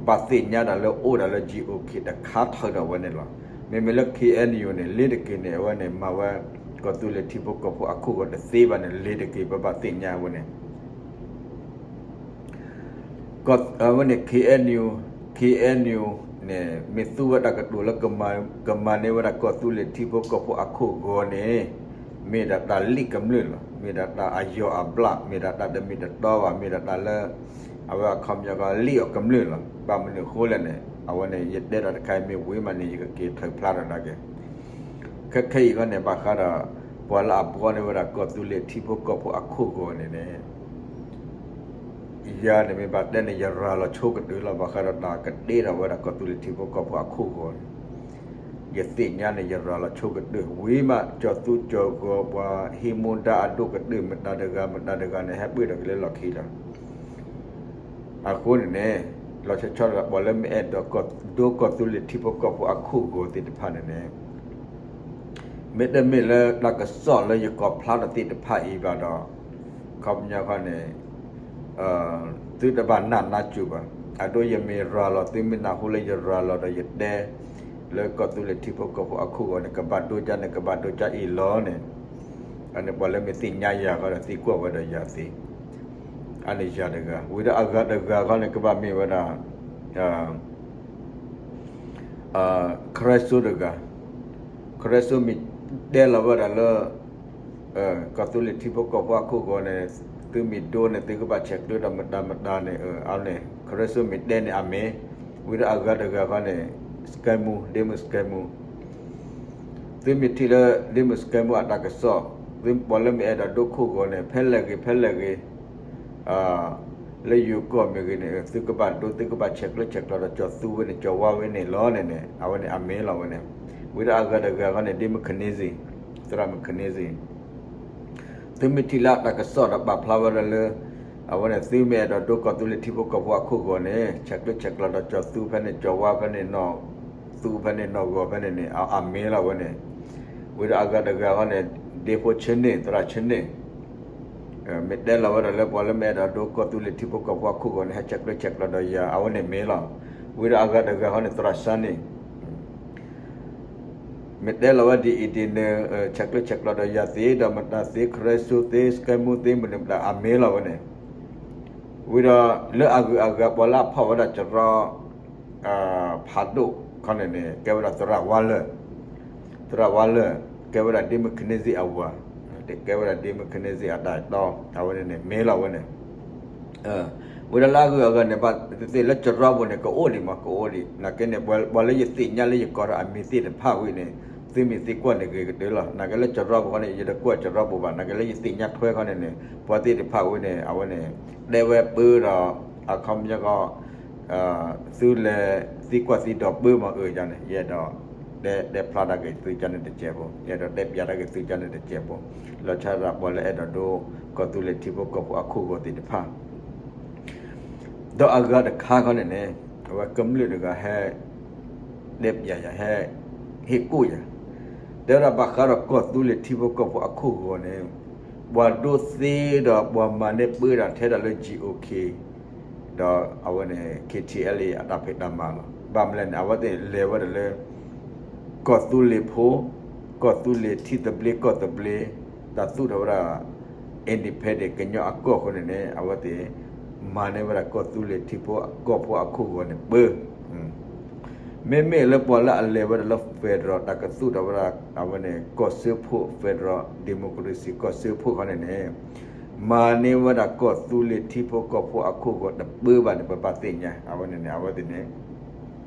ဘၣ်သ့ၣ်ညါတၢ်လၢအိၣ်ဒၣ်လၢ GOK တခါထၢၣ်ဒီးဝဲန့ၣ်လီၤ. မ့မ့ၢ်လၢ ခ့ၣ်အဲၣ်ယူၣ် န့ၣ် လ့ၤတက့ၤန့ၣ် အဝဲန့ၣ် မၤဝဲ ကီၢ်သူလ့ၤထံဖိကီၢ်ဖိအခိၣ်ဂီၤတသ့ဘၣ်န့ၣ် လ့ၤတက့ၤ ပဘၣ်သ့ၣ်ညါအဝဲန့ၣ် အဝဲန့ၣ် ခ့ၣ်အဲၣ်ယူၣ် ခ့ၣ်အဲၣ်ယူၣ် န့ၣ် မ့ၢ်သူဝဲတၢ်ကတိၤလၢ ကမၤန့ၢ်ဝဲဒၣ်ကီၢ်သူလ့ၤထံဖိကီၢ်ဖိအခိၣ်ဂီၤန့ၣ် မ့ၢ်ဒၣ်တၢ်လံၣ်ကမျၢၢ်လီၤ. မ့ၢ်ဒၣ်တၢ်အယီၢ်အဘျၣ် မ့ၢ်ဒၣ်တၢ်တမ့ၢ်တတီဘၣ် မ့ၢ်ဒၣ်တၢ်လၢ အဝဲအခီပညီကီလံၣ်အီၤကမျၢၢ်လီၤ. ဘၣ်မနုၤအဃိလဲၣ်န့ၣ် အဝဲန့ၣ် ယတဲတၢ်တခါအံၤမ့ၢ်ဝံၤမးန့ၣ် ယကက့ၤထုးဖျါထီၣ်ဒၣ်က့ၤ ခဲခဲအံၤဃီန့ၣ် ဘၣ်ဃးဒီး ပှၤလၢအဘှီန့ၢ်ဝဲဒၣ်ကီၢ်သူလ့ၤထံဖိကီၢ်ဖိအခိၣ်ဂီၤန့ၣ်န့ၣ် ယၤန့ၣ်မ့ၢ်ဘၣ်တဲန့ၣ် ယရၤလီၤဆိကတၢၢ်လီၤ. ဘၣ်ဃးဒီးတၢ်ကတ့ထီၣ်ဝဲဒၣ်ကီၢ်သူလ့ၤထံဖိကီၢ်ဖိအခိၣ်ဂီၤန့ၣ် ယသ့ၣ်ညါန့ၣ် ယရၤလီၤဆိကတၢၢ် ဝံၤမး ကၠီၤသူကၠီၤဂီၤ ပှၤဟံးမူဒါအဒိၣ်ကတၢၢ် မတၤတဂၤမတၤတဂၤန့ၣ် ဟဲပၢၢ်ထီၣ်က့ၤလၢလီၢ်ခံလီၤ. အဃိန့ၣ်န့ၣ် လီၤဆီဆီဒၣ်ပှၤလၢမ့ၢ်အဲၣ်ဒိးဒိကီၢ်သူလ့ၤထံဖိကီၢ်ဖိအခိၣ်ဂီၤသ့ၣ်တဖၣ်န့ၣ်န့ၣ် မ့တမ့ၢ်လၢတၢ်ကစီၣ်လၢယကိးဖျါထီၣ်သ့ၣ်တဖၣ်အံၤဘၣ်ဒီး ခ ခီပညီခီန့ၣ် သုတဘၣ်နာ်နါစူၤဘၣ်. အဒိယမ့ၢ်ရၤလီၤ သုမ့ၢ်နၢ်ဟူလၢယရၤလီၤဒီးယတဲ လၢကီၢ်သူလ့ၤထံဖိကီၢ်ဖိအခိၣ်ဂီၤန့ၣ် ကဘၣ်ဒိကၠါန့ၣ် ကဘၣ်ဒိကၠါအံၤလီၤန့ၣ်, အန့ၣ်ပှၤလၢမ့ၢ်သ့ၣ်ညါယၤဃီဒီးသံကွၢ်ဝဲဒီးယၤသ့, အန့ၣ်ယၤတဂၤ, ဝံၤဒီးအဂၤတဂၤခီန့ၣ် ကဘၣ်မ့ၢ်ဝဲဒၣ် ခရံာ်စိတဂၤ, ခရံာ်စိမ့ၢ်တဲလီၤဝဲဒၣ်လၢ ကီၢ်သူလ့ၤထံဖိကီၢ်ဖိအခိၣ်ဂီၤန့ၣ် သုမ့ၢ်ဒိန့ၣ် သုကဘၣ်ဆဲးကျၢဒီးမတၤမတၤန့ၣ် အန့ၣ် ခရံာ်စိမ့ၢ်တဲန့ၣ်အမ့ၢ်, ဝံၤဒီးအဂၤတဂၤခီန့ၣ် စကဲမူ ဒ့မုၣ်စကဲမူ သုမ့ၢ်ထံၣ်လၢ ဒ့မုၣ်စကဲမူအတၢ်ကစီၣ်, သုပှၤလၢမ့ၢ်အဲၣ်ဒိးဒိခိၣ်ဂီၤန့ၣ် ဖဲလဲၣ်ဂ့ၤ ဖဲလဲၣ်ဂ့ၤ လၢယိၤကီၢ်မ့ၢ်ဂ့ၤန့ၣ် သုကဘၣ်ဒိ သုကဘၣ်ဆဲးကျၢဆဲးကျိးဒီးကၠီၤသူဝဲန့ၣ် ကၠီၤဝါဝဲန့ၣ်လီၤန့ၣ်န့ၣ် အဝဲန့ၣ်အမ့ၢ်လီၤဝဲန့ၣ်, ဝံၤဒီးအဂၤတဂၤခီန့ၣ် ဒ့မုၣ်ခန့စ့, သရၣ်မုၣ်ခန့စ့ သုမ့ၢ်ထံၣ်လၢအတၢ်ကစီၣ်ဒီးပာ်ဖျါဝဲဒၣ်လၢ အဝဲန့ၣ် သုမ့ၢ်အဲၣ်ဒိးဒိကီၢ်သူလ့ၤထံဖိကီၢ်ဖိအခိၣ်ဂီၤန့ၣ် ဆဲးကျၢဆဲးကျိးဒီးကၠီၤသူဖဲန့ၣ် ကၠီၤဝါဖဲန့ၣ် နီၢ်သူဖဲန့ၣ် နီၢ်ဂီၤဖဲန့ၣ်န့ၣ် အမ့ၢ်လီၤဝဲန့ၣ်, ဝံၤဒီးအဂၤတဂၤခီန့ၣ် ဒ့ဖိဆ့န့ၣ် သရၣ်ဆ့န့ၣ် မ့ၢ်တဲလီၤဝဲဒၣ်လၢပှၤလၢမ့ၢ်အဲၣ်ဒိးဒိကီၢ်သူလ့ၤထံဖိကီၢ်ဖိအခိၣ်ဂီၤန့ၣ် ဟဲဆဲးကျၢဆဲးကျိးဒီးယၤ အဝဲန့ၣ်မ့ၢ်လီၤ. ဝံၤဒီးအဂၤတဂၤခီန့ၣ် သရၣ်စၢ်န့ၣ် မ့ၢ်တဲလီၤဝဲဒ်အံၤဒ်န့ၣ် ဆဲးကျၢဆဲးကျိးဒီးယၤသ့ ဒီးမတၤသ့ ခရံာ်စိသ့ စကဲမူသ့ မနုၤမတၤ အမ့ၢ်လီၤဝဲန့ၣ်, ဝံၤဒီးလၢအဂုၤအဂၤ ပှၤလၢအဖီၣ်ဝဲဒၣ်ကရီ ဖးဒိၣ်ခီန့ၣ်န့ၣ် ကဲဝဲဒၣ်သရၣ်ဝါလၢၢ်, သရၣ်ဝါလၢၢ် ကဲဝဲဒၣ်ဒ့မုၣ်ခန့စ့အဝၤ, ကဲဝဲဒၣ်ဒ့မုၣ်ခန့စ့အတၢ်အဲၣ်တီ အဝဲန့ၣ်န့ၣ် မ့ၢ်လီၤဝဲန့ၣ် ဝံၤဒီးလၢအဂုၤအဂၤန့ၣ် ဘၣ်သ့ၣ်သ့ၣ်လၢကရီပူၤန့ၣ် ကအိၣ်ဒံးမး ကအိၣ်ဒံး နာ်က့န့ၣ် ပှၤလၢယသ့ၣ်ညါလၢယကိးထီၣ်အမံၤသ့ၣ်တဖၣ်ဝံၤန့ၣ် သုမ့ၢ်သံကွၢ်န့ၣ်ဂ့ၤကတၢၢ်လီၤ. နာ်က့လၢကရီပူၤခီန့ၣ် ယတကွၢ်ကရီပူၤဘၣ် နာ်က့လၢယသ့ၣ်ညါထွဲခီန့ၣ်န့ၣ် ပှၤသ့ၣ်တဖၣ်ဝံၤန့ၣ် အဝဲန့ၣ် တဲဝဲပၢဒီး အခီပညီဃီ သုလဲၤသံကွၢ်သံဒိးပၢမး အၢၣ်ယၤန့ၣ် ယအဲၣ်ဒိး တဲဖျါတၢ်က့ၤသုကၠါန့ၣ်တစဲးဖိ ယအဲၣ်ဒိးတဲပျးတၢ်က့ၤသုကၠါန့ၣ်တစဲးဖိ လီၤဆီဒၣ်တၢ်ပှၤလၢအဲၣ်ဒိးဒိကီၢ်သူလ့ၤထံဖိကီၢ်ဖိအခိၣ်ဂီၤသ့ၣ်တဖၣ် ဒီးအဂၤတခါခီန့ၣ်န့ၣ် အဝဲကမျၢၢ်တဂၤဟဲ တဲပျးယၤ ဟဲ ဟ့ၣ်ကူၣ်ယၤ တဲဝဲဒၣ်ဘၣ်ဃးဒီးကီၢ်သူလ့ၤထံဖိကီၢ်ဖိအခိၣ်ဂီၤန့ၣ် ပှၤဒိသ့ဒီးပှၤမၤန့ၢ်ပၢတၢ်ထဲဒၣ်လၢ GOK ဒီးအဝဲန့ၣ် KTLA အတၢ်ဖံးတၢ်မၤလီၤ. ဘၣ်မလဲၣ်န့ၣ် အဝဲသ့ၣ်လဲၤဝဲဒၣ်လၢ ကီၢ်သူလ့ၤဖိ ကီၢ်သူလ့ၤထံသဘျ့ကီၢ်သဘျ့ တၢ်သူၣ်ထီၣ်ဝဲဒၣ် independent ကညီအကီၢ်အဃိန့ၣ်န့ၣ် အဝဲသ့ၣ် မၤန့ၢ်ဝဲဒၣ်ကီၢ်သူလ့ၤထံဖိကီၢ်ဖိအခိၣ်ဂီၤန့ၣ်ပၢ မ့မ့ၢ်လၢပှၤလၢအလဲၤဝဲဒၣ်လၢ federal တၢ်ကသူၣ်ထီၣ်ဝဲဒၣ် အဝဲန့ၣ် ကီၢ်စၢဖှိၣ် federal democracy ကီၢ်စၢဖှိၣ်ခီန့ၣ်န့ၣ် မၤန့ၢ်ဝဲဒၣ်ကီၢ်သူလ့ၤထံဖိကီၢ်ဖိအခိၣ်ဂီၤတပၢဘၣ်န့ၣ် ပဘၣ်သ့ၣ်ညါ အဝဲန့ၣ်န့ၣ် အဝဲသ့ၣ်န့ၣ်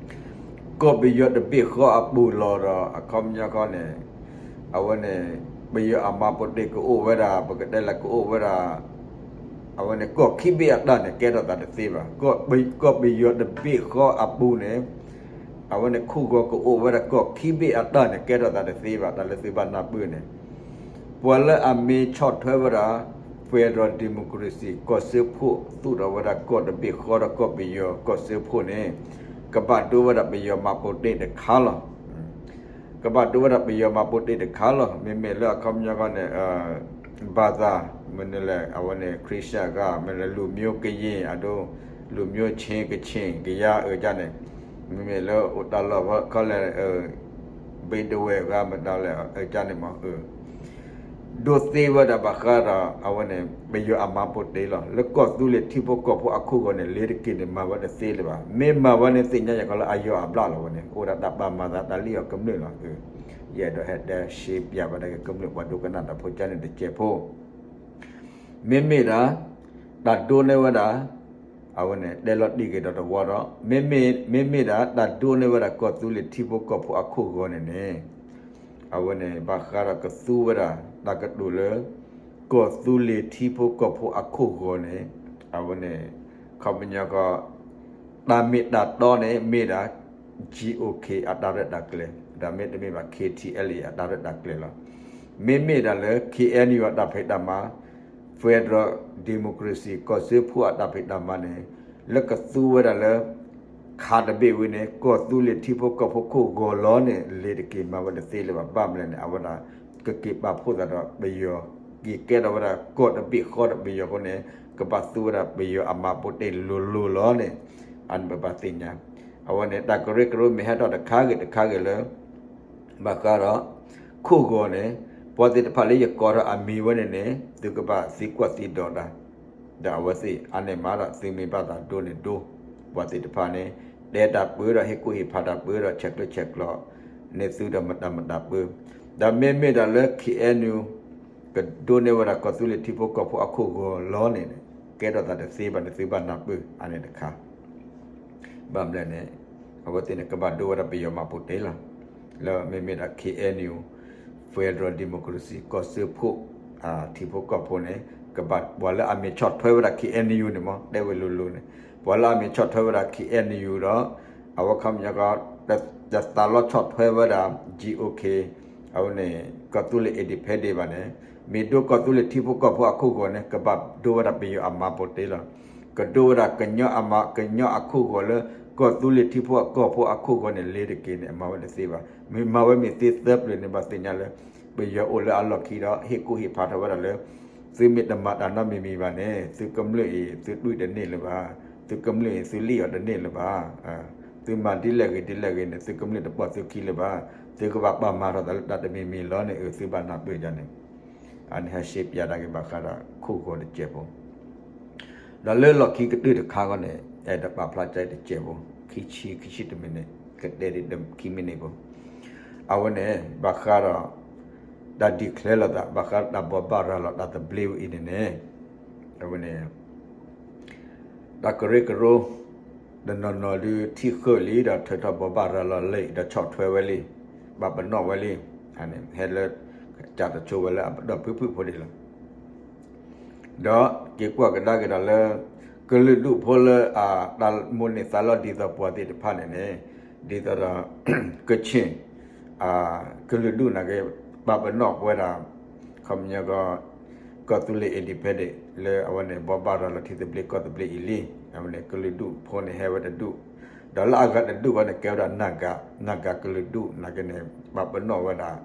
ကီၢ်ပယီၤတဘ့ၣ်ဃီအပူၤလီၤဒီး အခီပညီခီန့ၣ် အဝဲန့ၣ် ပယီၤအမၤပူၤတ့ၢ်ကအိၣ်ဝဲဒၣ် ပကတဲလၢကအိၣ်ဝဲဒၣ် အဝဲန့ၣ် ကီၢ်ခံဘ့ၣ်အတၢ်န့ၣ် ကဲထီၣ်သးတသ့ဘၣ်. ကီၢ်ပယီၤတဘ့ၣ်ဃီအပူၤန့ၣ် အဝဲန့ၣ် ခိၣ်ဂီၤကအိၣ်ဝဲဒၣ်ကီၢ်ခံဘ့ၣ်အတၢ်န့ၣ် ကဲထီၣ်သးတသ့ဘၣ်. တၢ်လၢသုဘၣ်နၢ်ပၢၢ်န့ၣ် ပှၤလၢအမ့ၢ်ဆီၣ်ထွဲဝဲဒၣ် federal democracy ကီၢ်စၢဖှိၣ် သူၣ်ထီၣ်ဝဲဒၣ်ကီၢ်တဘ့ၣ်ဃီဒီးကီၢ်ပယီၤ ကီၢ်စၢဖှိၣ်န့ၣ် ကဘၣ်ဒိဝဲဒၣ်ပယီၤမၤပူၤတ့ၢ်တခါလီၤ. ကဘၣ်ဒိဝဲဒၣ်ပယီၤမၤပူၤတ့ၢ်တခါလီၤ. မ့မ့ၢ်လၢအခီပညီခီန့ၣ် ဘၣ်သး မ့ၢ်နလဲၣ် အဝဲန့ၣ် Christian ဂၤ မ့ၢ်နလဲၣ် လူမျိုးကရင် အဒိ လူမျိုးချင်း ကချင် ကယား အၢ ကၠါန့ၣ် မ့မ့ၢ်လၢအိၣ်တၢ်လီၢ်ဖီခီလဲၣ် ဘ့ဒဝဲၢ်ဂၤ မ့ၢ်တၢ်လဲၣ် အၢ ကၠါန့ၣ်မး အၢ ဒိသ့ဝဲဒၣ်ဘၣ်ဃးဒီး အဝဲန့ၣ် ပယီၤအမၤပူၤတ့ၢ်လီၤ. လၢကီၢ်သူလ့ၤထံဖိကီၢ်ဖိအခိၣ်ဂီၤန့ၣ် လ့ၤတက့ၤန့ၣ် မၤဝဲတသ့လၢၤဘၣ်. မ့ၢ်မၤဝဲန့ၣ်သ့ၣ်ညါယၤခီလၢအယီၤအဘျၣ်လီၤဝဲန့ၣ် အိၣ်ဒၣ်တၢ်ပာ်မၤသးတၢ်လံၣ်အီၤကမျၢၢ်လီၤ. ယအဲၣ်ဒိးဟဲတဲရှဲပျးဝဲဒၣ်က့ၤကမျၢၢ်ပှၤဒိကနၣ်တၢ်ဖိကၠါန့ၣ်တစဲးဖိ မ့မ့ၢ်ဒၣ် တၢ်ဒိန့ၢ်ဝဲဒၣ် အဝဲန့ၣ် တဲလီၤတံၢ်က့ၤဒီးတဝီဒီး မ့မ့ၢ်ဒၣ် တၢ်ဒိန့ၢ်ဝဲဒၣ်ကီၢ်သူလ့ၤထံဖိကီၢ်ဖိအခိၣ်ဂီၤန့ၣ်န့ၣ် အဝဲန့ၣ် ဘၣ်ဃးဒီးကသူဝဲဒၣ် တၢ်ကတိၤလၢ ကီၢ်သူလ့ၤထံဖိကီၢ်ဖိအခိၣ်ဂီၤန့ၣ် အဝဲန့ၣ် ခီပညီကီ တၢ်မ့ၢ်တၢ်တီန့ၣ် မ့ၢ်ဒၣ် GOK အတၢ်ရဲၣ်တၢ်ကျဲၤ ဒီးမ့တမ့ၢ်ဘၣ် KTLA အတၢ်ရဲၣ်တၢ်ကျဲၤလီၤ. မ့မ့ၢ်ဒၣ်လၢ KNU အတၢ်ဖံးတၢ်မၤ Federal Democracy ကီၢ်စၢဖှိၣ်အတၢ်ဖံးတၢ်မၤန့ၣ် လၢကသူဝဲဒၣ်လၢ ခးတဘ့ၣ်ဝံၤန့ၣ် ကီၢ်သူလ့ၤထံဖိကီၢ်ဖိခိၣ်ဂီၤလီၤန့ၣ် လ့ၤတက့ၤမၤဝဲတသ့လၢၤဘၣ်. ဘၣ်မနုၤလဲၣ်န့ၣ် အဝဲဒၣ် ကက့ၤပာ်ဖှိၣ်သးဒီးပယီၤ က့ၤကဲထီၣ်ဝဲဒၣ်ကီၢ်တဘ့ၣ်ဃီဒီးပယီၤအဃိန့ၣ် ကဘၣ်သူဝဲဒၣ်ပယီၤအမၤပိာ်တ့ၢ်လိၤလိၤလီၤန့ၣ် အန့ၣ်ပဘၣ်သ့ၣ်ညါ. အဝဲန့ၣ် တၢ်ကရၢကရိမ့ၢ်ဟဲထီၣ်တခါဂ့ၤတခါဂ့ၤလၢ ဘၣ်ဃးဒီး ခိၣ်ဂီၤန့ၣ် ပှၤသ့ၣ်တဖၣ်လၢယကိးထီၣ်အမံၤဝဲန့ၣ်န့ၣ် သုကဘၣ်သံကွၢ်သံဒိးတၢ် ဒီးအဝဲသ့ၣ်အါန့ၢ်မးဒီး သုမ့ၢ်ဘၣ်သးဒိန့ၣ်ဒိ, ပှၤသ့ၣ်တဖၣ်န့ၣ် တဲတၢ်ပၢဒီးဟ့ၣ်ကူၣ်ဟ့ၣ်ဖးတၢ်ပၢဒီးဆဲးကျၢဆဲးကျိးန့ၣ် သုဒီးမတၤမတၤပၢ, ဒီးမ့မ့ၢ်ဒီးလၢ ခ့ၣ်အဲၣ်ယူၣ် ကဒိးန့ၢ်ဝဲဒၣ်ကီၢ်သူလ့ၤထံဖိကီၢ်ဖိအခိၣ်ဂီၤလီၤန့ၣ် ကဲထီၣ်သးတသ့ဘၣ်န့ၣ် သုဘၣ်နၢ်ပၢၢ်အါန့ၢ်တခါ ဘၣ်မနုၤလဲၣ်န့ၣ် အဝဲသ့ၣ်န့ၣ် ကဘၣ်ဒိဝဲဒၣ်ပယီၤမၤပိာ်တ့ၢ်လီၤ. လၢမ့မ့ၢ်ဒၣ် ခ့ၣ်အဲၣ်ယူၣ် Federal Democracy ကီၢ်စၢဖှိၣ် ထံဖိကီၢ်ဖိန့ၣ် ကဘၣ်ပှၤလၢအမ့ၢ်ဆီၣ်ထွဲဝဲဒၣ် ခ့ၣ်အဲၣ်ယူၣ်န့ၣ်မ့ၢ် တဲဝဲလိၤလိၤန့ၣ် ပှၤလၢအမ့ၢ်ဆီၣ်ထွဲဝဲဒၣ် ခ့ၣ်အဲၣ်ယူၣ်ဒီး အဝဲခီပညီကီး တသးလီဆီၣ်ထွဲဝဲဒၣ် GOK အဝဲန့ၣ် ကီၢ်သူလ့ၤ independent ဘၣ်န့ၣ် မ့ၢ်ဒိကီၢ်သူလ့ၤထံဖိကီၢ်ဖိအခိၣ်ဂီၤန့ၣ် ကဘၣ်ဒိဝဲဒၣ်ပယီၤအမၤပိာ်တ့ၢ်လီၤ. ကဒိဝဲဒၣ်ကညီအမၤ ကညီအခိၣ်ဂီၤလၢ ကီၢ်သူလ့ၤထံဖိကီၢ်ဖိအခိၣ်ဂီၤန့ၣ် လ့ၤတက့ၤန့ၣ် အမၤဝဲတသ့ဘၣ်. မ့ၢ်မၤဝဲမ့ၢ်သ့သၢပျၢၤန့ၣ် ဘၣ်သ့ၣ်ညါလၢ ပယီၤအိၣ်လၢအလီၢ်ခံဒီး ဟ့ၣ်ကူၣ်ဟ့ၣ်ဖးထီၣ်ဝဲဒၣ်လၢ သုမ့ၢ်တမၤတၢ်နီတမံၤမံၤဘၣ်န့ၣ် သုကမျၢၢ်အံၤ သုတွံၢ်တန့ၢ်လၢၤဘၣ်, သုကမျၢၢ်အံၤ သုလံၣ်အီၤတန့ၢ်လၢၤဘၣ်. သုမၤဒ်လဲၣ်ဂ့ၤဒ်လဲၣ်ဂ့ၤန့ၣ် သုကမျၢၢ်တပိာ်သုခံလၢၤဘၣ်. သုကဘၣ်ပာ်မၤထီၣ်သးလၢတၢ်တမံၤမံၤလီၤန့ၣ် အၢ သုဘၣ်နၢ်ပၢၢ်ယၤန့ၣ် အန့ၣ်ဟဲရှဲပျးဒၣ်က့ၤဘၣ်ဃးဒီးခိၣ်ဂီၤတစဲးဖိ ဒီးလၢလီၢ်ခံကတၢၢ်တခါဃီန့ၣ် အဲၣ်ဒိးပာ်ဖျါကတစဲးဖိ ခံဆံ ခံဆံတမံးန့ၣ် ကတဲဒံးခံမံးနံးဖိ အဝဲန့ၣ် ဘၣ်ဃးဒီး တၢ် declare လိာ်သး ဘၣ်ဃးဒီးတၢ်ဘိးဘၣ်ရၤလီၤတၢ်သဘျ့ဝဲအံၤန့ၣ်န့ၣ် အဝဲန့ၣ် တၢ်ကရၢကရိ တနီၤနီၤဒုးထံၣ်ဃၢလံဒီး ထုးထီၣ်ဘိးဘၣ်ရၤလီၤလံ ဒီးဆီၣ်ထွဲဝဲလံ ပာ်ပနီၣ်ဝဲလံ အန့ၣ် ဟဲလၢ ကၢ်တဆိဝဲလၢအပဒီၣ်ဖုၣ်ဖုၣ်ဖိဒံးလီၤ. ဒီးက့ၤကွၢ်ကဒါက့ၤဒီးလၢ ကလုာ်ဒူၣ်ဖိလၢအတၢ်မိၣ်န့ၢ်သးလီၤဒ်သိးပှၤသ့ၣ်တဖၣ်န့ၣ်န့ၣ် ဒ်သိးဒီး ကချ့ၣ် ကလုာ်ဒူၣ်နာ်က့ ပာ်ပနီၣ်ဝဲဒၣ် ခီပညီကီး ကီၢ်သူလ့ၤ independent လၢအဝဲန့ၣ် ဘိးဘၣ်ရၤလီၤထံသဘျ့ကီၢ်သဘျ့အံၤလံ. အဝဲန့ၣ် ကလုာ်ဒူၣ်ဖိန့ၣ်ဟဲဝဲတဒူၣ်, ဒီးလၢအဂၤတဒူၣ်ဃီန့ၣ် ကဲဝဲဒၣ် နၢ်ဂၤကလုာ်ဒူၣ်နာ်က့န့ၣ် ပာ်ပနီၣ်ဝဲဒၣ်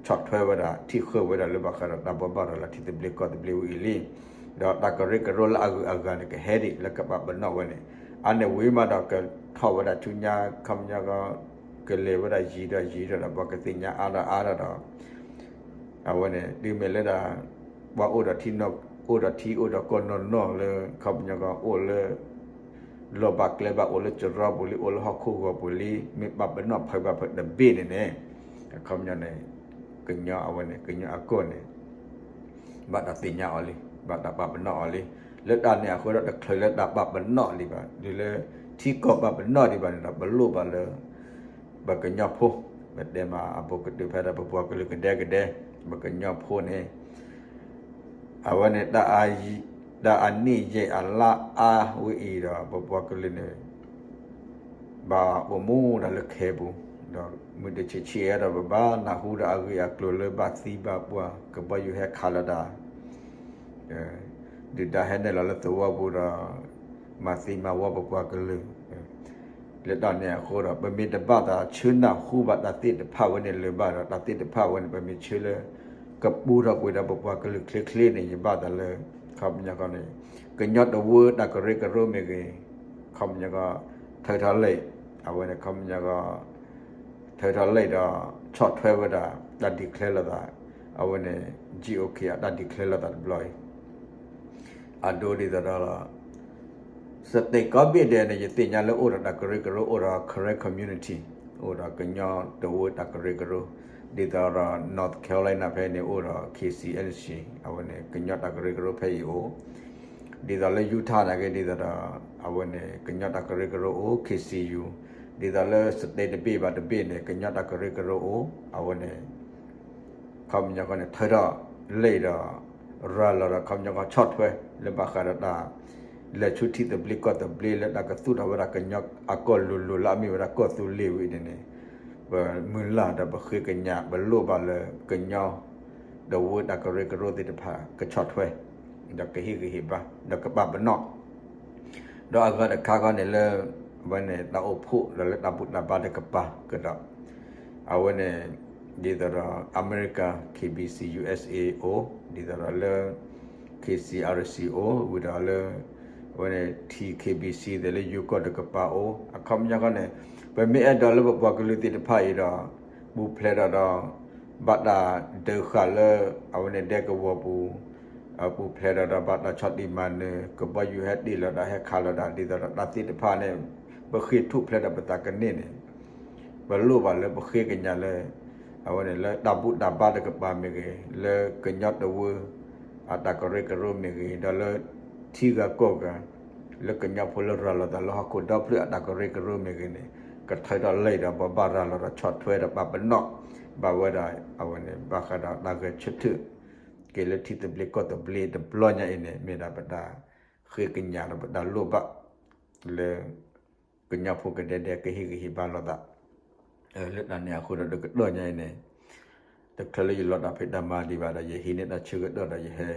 ဆီၣ်ထွဲဝဲဒၣ် ထံၣ်ဃၢဝဲဒၣ်လၢဘၣ်ဃးဒီးတၢ်ဘိးဘၣ်ရၤလီၤထံသဘျ့ကီၢ်သဘျ့ဝဲအံၤလံ. ဒီးတၢ်ကရၢကရိလၢအဂုၤအဂၤန့ၣ် ကဟဲဒံးလၢကပာ်ပနီၣ်ဝဲန့ၣ် အန့ၣ်ဝံၤမးဒီးကထီၣ်ဝဲဒၣ်ဆူညါ ခီပညီကီး ကလဲၤဝဲဒၣ်ယံၤဒီးယံၤဒီး ပှၤကသ့ၣ်ညါအါဒီးအါဒီးဒီး အဝဲန့ၣ် တုၤမ့ၢ်လၢဒၣ် ပှၤအိၣ်ဒီးထံ အိၣ်ဒီးထံအိၣ်ဒီးကီၢ်နီၢ်နီၢ်လၢ ခီပညီကီးအိၣ်လၢ လီၢ်ဘၣ်ကျဲဘၣ် အိၣ်လၢစရီပူၤလံ အိၣ်လၢဟီၣ်ခိၣ်ဂီၤပူၤလံ မ့ၢ်ပာ်ပနီၣ်ဖုးဘၣ်ဖုးတဘ့ၣ်န့ၣ်န့ၣ် အခီပညီန့ၣ် ကညီအဝဲန့ၣ် ကညီအကီၢ်န့ၣ် ဘၣ်တၢ်သ့ၣ်ညါအီၤလံ ဘၣ်တၢ်ပာ်ပနီၣ်အီၤလံ. လၢတၢ်န့ၣ်အဃိဒီး တချုးလၢတၢ်ပာ်ပနီၣ်ဒံးဘၣ် ဒ်လၢထံကီၢ်ပာ်ပနီၣ်ဒံးဘၣ်န့ၣ်ဒီး ပလိၣ်ဘၣ်လၢ ပကညီဖိ ပတဲမးအဘူးကတၢၢ်ဖဲဒၣ် ပပှၤကလုာ်ကဒဲကဒဲ ပကညီဖိန့ၣ် အဝဲန့ၣ် တၢ်အနံၣ်ယဲၢ်အလါအါဝဲအံၤဒီး ပပှၤကလုာ်န့ၣ် ဘၣ်အိၣ်မူဒၣ်လၢခဲပူၤ ဒီးမုၢ်တဆံးဆံးဒီး ပဘၣ်နၢ်ဟူဒီးအဂ့ၢ်အကျိၤလၢဘၣ်သံဘၣ်ပှၢ် ကဘီယူၤဟဲခးလီၤတၢ် ဒုၣ်ဒါဟဲနုာ်လီၤလၢသဝီပူၤဒီး မၤသံမၤဝီပပှၤကလုာ် လၢတၢ်န့ၣ်အဃိဒီး ပမ့ၢ်တဘၣ်သးဆၢနၢ်ဟူဘၣ်တၢ်သ့ၣ်တဖၣ်ဝဲန့ၣ်လၢၤဘၣ်ဒီး တၢ်သ့ၣ်တဖၣ်ဝဲန့ၣ် ပမ့ၢ်ဆၢလၢ ကပူထီၣ်ကွံာ်ဒီးပပှၤကလုာ်ချ့ချ့န့ၣ် ယဘၣ်သးလၢ ခီပညီဃီန့ၣ် ကညီတဝၢတၢ်ကရၢကရိမ့ၢ်ဂ့ၤ ခီပညီဃီ ထုးထီၣ်လံာ် အဝဲန့ၣ် ခီပညီဃီ ထုးထီၣ်လံာ်ဒီး ဆီၣ်ထွဲဝဲဒၣ် တၢ် declare လိာ်သး အဝဲန့ၣ် GOK အတၢ် declare လိာ်သးတဘျီအံၤ အဒိဒ်သိးဒီး state ကိးဘ့ၣ်ဒဲးန့ၣ် ယသ့ၣ်ညါလၢအိၣ်ဒီးတၢ်ကရၢကရိ အိၣ်ဒီး Karen community အိၣ်ဒီးကညီတဝၢတၢ်ကရၢကရိ ဒ်သိးဒီး North Carolina ဖဲန့ၣ်အိၣ်ဒီး KCNC အဝဲန့ၣ် ကညီတၢ်ကရၢကရိဖဲအံၤအိၣ် ဒ်သိးလၢ Utah နာ်က့ ဒ်သိးဒီး အဝဲန့ၣ် ကညီတၢ်ကရၢကရိအိၣ် KCU ဒ်သိးလၢ state တဘ့ၣ်ဘၣ်တဘ့ၣ်န့ၣ် ကညီတၢ်ကရၢကရိအိၣ် အဝဲန့ၣ် ခီပညီဃီန့ၣ် ထုးထီၣ်လံာ်ဒီး ရၤလီၤဒီး ခီပညီဃီဆီၣ်ထွဲ လၢဘၣ်ဃးဒီးတၢ် လဲၤဆူထံသဘျ့ကီၢ်သဘျ့လၢတၢ်ကသူၣ်ထီၣ်ဝဲဒၣ်ကညီအကီၢ်လိၤလိၤလၢအမ့ၢ်ဝဲဒၣ်ကီၢ်သူလ့ၤဝဲအံၤန့ၣ်န့ၣ် ပမုၢ်လၢ်ဒီးပဃ့ကညး ပလိၣ်ဘၣ်လၢကညီတဝၢတၢ်ကရၢကရိသ့ၣ်တဖၣ်ကဆီၣ်ထွဲ ဒီးကဟ့ၣ်ဂံၢ်ဟ့ၣ်ဘါ ဒီးကပာ်ပနီၣ် ဒီးအဂၤတခါဃီန့ၣ်လၢ အဝဲန့ၣ် တၢ်အိၣ်ဖှိၣ်ဒီးလၢတၢ်ဘူၣ်တၢ်ဘါတကပၤကဒီး အဝဲန့ၣ် ဒ်သိးဒီး အမဲရကၤ K B C U S A အိၣ်, ဒ်သိးဒီးလၢ K C R C အိၣ်, ဝံၤဒီးလၢ အဝဲန့ၣ် T K B C သ့ၣ်လၢယိၤကီၢ်တကပၤအိၣ်, အခီပညီခီန့ၣ် ပမ့ၢ်အဲၣ်ဒိးလၢပပှၤကလုာ်သ့ၣ်တဖၣ်အံၤဒီး ပူၤဖျဲးဒီးဒီး ဘၣ်တၢ်ဒုးဃာ်လၢ အဝဲန့ၣ်ဒဲကဝီၤပူၤ ပူၤဖျဲးဒီးဒီးဘၣ်တၢ်ဆီၣ်တံၢ်မၤနၢၤ ကဘီယူၤဟဲတ့ၢ်လီၤဒီးဟဲခးလီၤဒီး ဒ်သိးဒီးတၢ်သ့ၣ်တဖၣ်န့ၣ် ပဃ့ၢ်ထူၣ်ဖျဲးဒီးပသးကန့ၢ်န့ၣ် ပလိၣ်ဘၣ်လၢပဃ့ကညးလၢ အဝဲန့ၣ်လၢတၢ်ဘူၣ်တၢ်ဘါတကပၤမ့ၢ်ဂ့ၤ, လၢကညီတဝၢ အတၢ်ကရၢကရိမ့ၢ်ဂ့ၤ, ဒီးလၢထံဂၤကီၢ်ဂၤ လၢကညီဖိလၢရၤလီၤသးလၢဟီၣ်ခိၣ်ဒီဖျၢၣ်အတၢ်ကရၢကရိမ့ၢ်ဂ့ၤန့ၣ် ကထၢထီၣ်လံဒီး ပဘၣ်ရၤလီၤဒီးဆီၣ်ထွဲဒီးပာ်ပနီၣ် ဘၣ်ဝဲဒၣ် အဝဲန့ၣ် ဘၣ်ဃးဒီးတၢ်ဂဲၤဆၢထၢၣ် က့ၤလၢထံသဘျ့ကီၢ်သဘျ့တဘျီညါအံၤန့ၣ် မ့ၢ်ဒၣ်ပတၢ်ဃ့ကညးဒီးပတၢ်လိၣ်ဘၣ် လၢ ကညီဖိကဒဲဒဲကဟ့ၣ်ဂံၢ်ဟ့ၣ်ဘါလိာ်သး လၢတၢ်န့ၣ်အဃိဒီးတကတီၢ်ညါအံၤန့ၣ် တချုးလၢယလီၤတၢ်ဖံးတၢ်မၤဒံးဘၣ်ဒီး ယဟံးန့ၢ်တၢ်ဆၢကတီၢ်ဒီးယဟဲ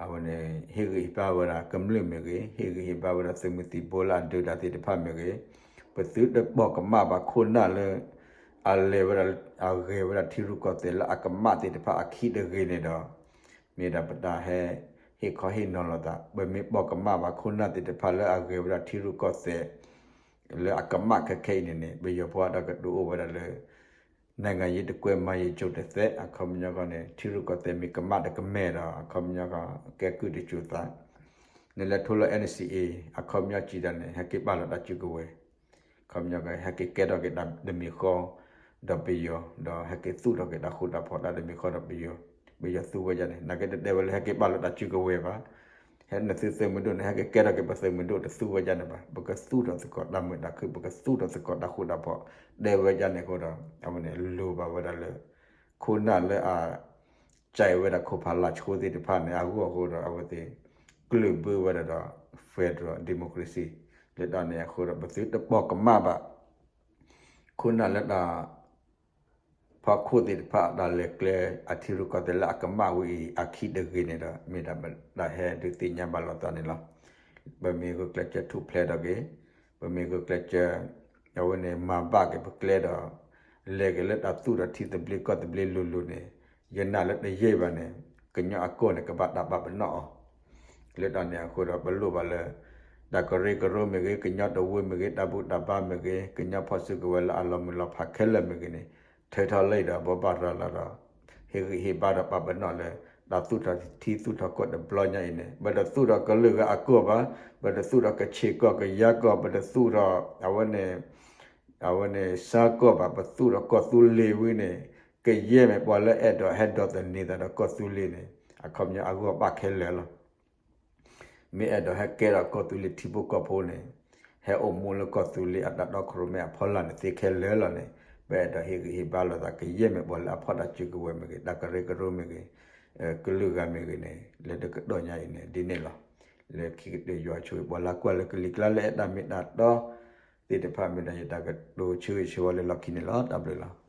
အဝဲန့ၣ် ဟ့ၣ်ဂံၢ်ဟ့ၣ်ဘါဝဲဒၣ်ကမျၢၢ်မ့ၢ်ဂ့ၤ, ဟ့ၣ်ဂံၢ်ဟ့ၣ်ဘါဝဲဒၣ်သုးမုၢ်သံၣ်ဘိလၢအဒုးတၢ်သ့ၣ်တဖၣ်မ့ၢ်ဂ့ၤ, ပသုတပိာ်ကမၣ်ဘၣ်ခိၣ်နၢ်လၢ အလဲၤဝဲဒၣ် အဂဲၤဝဲဒၣ်ထံရူၢ်ကီၢ်သဲးလၢအကမၣ်သ့ၣ်တဖၣ်အခံတဂ့ၤန့ၣ်ဒီး မ့ၢ်ဒၣ်ပတၢ်ဟဲ ဟ့ၣ်ခီဟ့ၣ်နီၤလိာ်သး ပမ့ၢ်ပိာ်ကမၣ်ဘၣ်ခိၣ်နၢ်သ့ၣ်တဖၣ်လၢအဂဲၤဝဲဒၣ်ထံရူၢ်ကီၢ်သဲး လၢအကမၣ်ခဲခဲအံၤန့ၣ်န့ၣ် ပယီၤဖိအတၢ်ကတိၤအိၣ်ဝဲဒၣ်လၢ နိုင်ငံရေးတကွဲး မဟာဗျူဟာတစဲး အခီပညီခီန့ၣ် ထံရူၢ်ကီၢ်သဲးမ့ၢ်ကမၣ်တကမဲာ်ဒီး အခီပညီခီ ကဲကုၢ်တစိၤသး နလဲၤထီၣ်လၢ N C A အခီပညီစံးတၢ်န့ၣ် ဟဲက့ၤပာ်လီၤတၢ်စုကဝဲၤ အခီပညီ ဟဲက့ၤကဲထီၣ်က့ၤတၢ်တမံၤဃီ ဒီးပယီၤ ဒီးဟဲက့ၤသူၣ်ထီၣ်က့ၤတၢ်ဃူတၢ်ဖိးတၢ်တမံၤဃီဒီးပယီၤ ပယီၤသူဝဲဒၣ်န့ၣ် နာ်က့တတဲဝဲလၢဟဲက့ၤပာ်လီၤတၢ်စုကဝဲၤဘၣ် ဟဲနသုးသုးမုၢ်ဒိၣ်န့ၣ် ဟဲက့ၤကဲထီၣ်က့ၤပသုးမုၢ်ဒိၣ်တသူဝဲဒၣ်န့ၣ်ဘၣ် ပကသူၣ်ထီၣ်သကိးတၢ်မုာ်တၢ်ခုၣ် ပကသူၣ်ထီၣ်သကိးတၢ်ဃူတၢ်ဖိး တဲဝဲဒၣ်န့ၣ်အဃိဒီး အဝဲန့ၣ်လိၣ်ဘၣ်ဝဲဒၣ်လၢ ခိၣ်နၢ်လၢအ ကဲဝဲဒၣ်ခိၣ်ဖးလာ်ဆိသ့ၣ်တဖၣ်န့ၣ် အဂီၢ်အဃိဒီး အဝဲသ့ၣ် ကလုၢ်ဘၢဝဲဒၣ်ဒီး federal democracy လၢတၢ်န့ၣ်အဃိဒီး ပသုတပိာ်ကမၣ်ဘၣ် ခိၣ်နၢ်လၢတၢ် ဖီခိၣ်သ့ၣ်တဖၣ်အတၢ်လဲၤကျဲ အထံရူၢ်ကီၢ်သဲးလၢအကမၣ်ဝဲအံၤအခံတဂ့ၤန့ၣ်ဒီး မ့ၢ်ဒၣ်ပတၢ်ဟဲဒုးသ့ၣ်ညါဘၣ်လိာ်သးန့ၣ်လီၤ. ပမ့ၢ်ဂုာ်ကျဲးစၢးထူၣ်ဖျဲးထီၣ်က့ၤ, ပမ့ၢ်ဂုာ်ကျဲးစၢး အဝဲန့ၣ်မၤဘၣ်က့ၤပကျဲဒီး လဲၤက့ၤလၢတၢ်သူၣ်ထီၣ်ထံသဘျ့ကီၢ်သဘျ့လိၤလိၤန့ၣ် ယနာ်လၢတယံာ်ဘၣ်န့ၣ် ကညီအကီၢ်န့ၣ် ကဘၣ်တၢ်ပာ်ပနီၣ်အီၤ လၢတၢ်န့ၣ်အဃိဒီး ပလိၣ်ဘၣ်လၢ တၢ်ကရၢကရိမ့ၢ်ဂ့ၤ, ကညီတဝၢမ့ၢ်ဂ့ၤ, တၢ်ဘူၣ်တၢ်ဘါမ့ၢ်ဂ့ၤ, ကညီဖီၣ်စုကဝဲၤလၢအလီၤမုၢ်လီၤဖးခဲလၢာ်မ့ၢ်ဂ့ၤန့ၣ် ထၢထီၣ်လံဒီး ဘိးဘၣ်ရၤလီၤဒီး ဟ့ၣ်ဂံၢ်ဟ့ၣ်ဘါဒီးပာ်ပနီၣ်လၢ တၢ်သူၣ်ထီၣ်ထံသူၣ်ထီၣ်ကီၢ်တဘျီညါအံၤန့ၣ် ပတသူၣ်ထီၣ်ကလုာ်ဂၤအကီၢ်ဘၣ်, ပတသူၣ်ထီၣ်ကခ့ၣ်ကီၢ်ကယၤကီၢ်, ပတသူၣ်ထီၣ် အဝဲန့ၣ် အဝဲန့ၣ် စါကီၢ်ဘၣ်, ပသူၣ်ထီၣ်ကီၢ်သူလ့ၤဝံၤန့ၣ် ကယဲၢ်မ့ၢ်ပှၤလၢအဲၣ်ဒိးဟဲဒိးသန့ၤသးဒီးကီၢ်သူလ့ၤန့ၣ် အခီပညီအဂီၢ်ဘၣ်ခဲလၢာ်လီၤ. မ့ၢ်အဲၣ်ဒိးဟဲကဲထီၣ်ကီၢ်သူလ့ၤထံဖိကီၢ်ဖိန့ၣ် ဟဲအိၣ်မူလၢကီၢ်သူလ့ၤအတၢ်တီခိၣ်ရိၣ်မဲအဖီလာ်န့ၣ်သ့ခဲလၢာ်လီၤန့ၣ် ပအဲၣ်ဒိးဟ့ၣ်ဂံၢ်ဟ့ၣ်ဘါလိာ်သးကယဲၢ်မ့ၢ်ပှၤလၢအဖီၣ်တၢ်စုကဝဲၤမ့ၢ်ဂ့ၤ, တၢ်ကရၢကရိမ့ၢ်ဂ့ၤ, ကလုာ်ဂၤမ့ၢ်ဂ့ၤန့ၣ် လၢတကတီၢ်ညါအံၤန့ၣ် ဒ်န့ၣ်လီၤ. လၢခံကတၢၢ်ယွၤဆိၣ်ဂ့ၤပှၤလၢကွၢ်လၢကလံၤကျါလၢအဲၣ်တၢ်မ့ၢ်တၢ်တီသ့ၣ်တဖၣ်မ့ၢ်ဒီး ယတၢ်ကတိၤဆၢဂ့ၤဆၢဝါလၢလီၢ်ခံန့ၣ်လီၤ. တၢ်ဘျုးလီၤ.